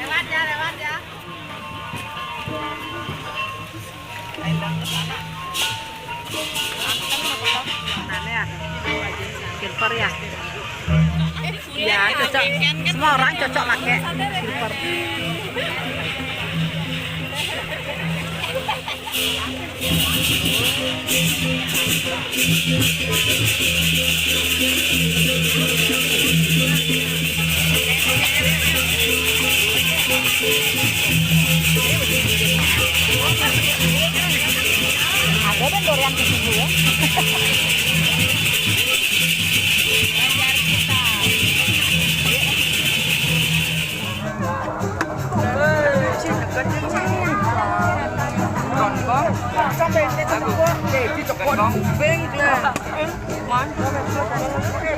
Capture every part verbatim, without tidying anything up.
Lewat ya, lewat ya. Silver ya. Ya, cocok. Semua orang cocok pakai silver. Ada kan durian di sini ya. Sampai ini tak buat, eh, di toko kuping lah.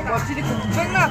Buat sini kuping lah.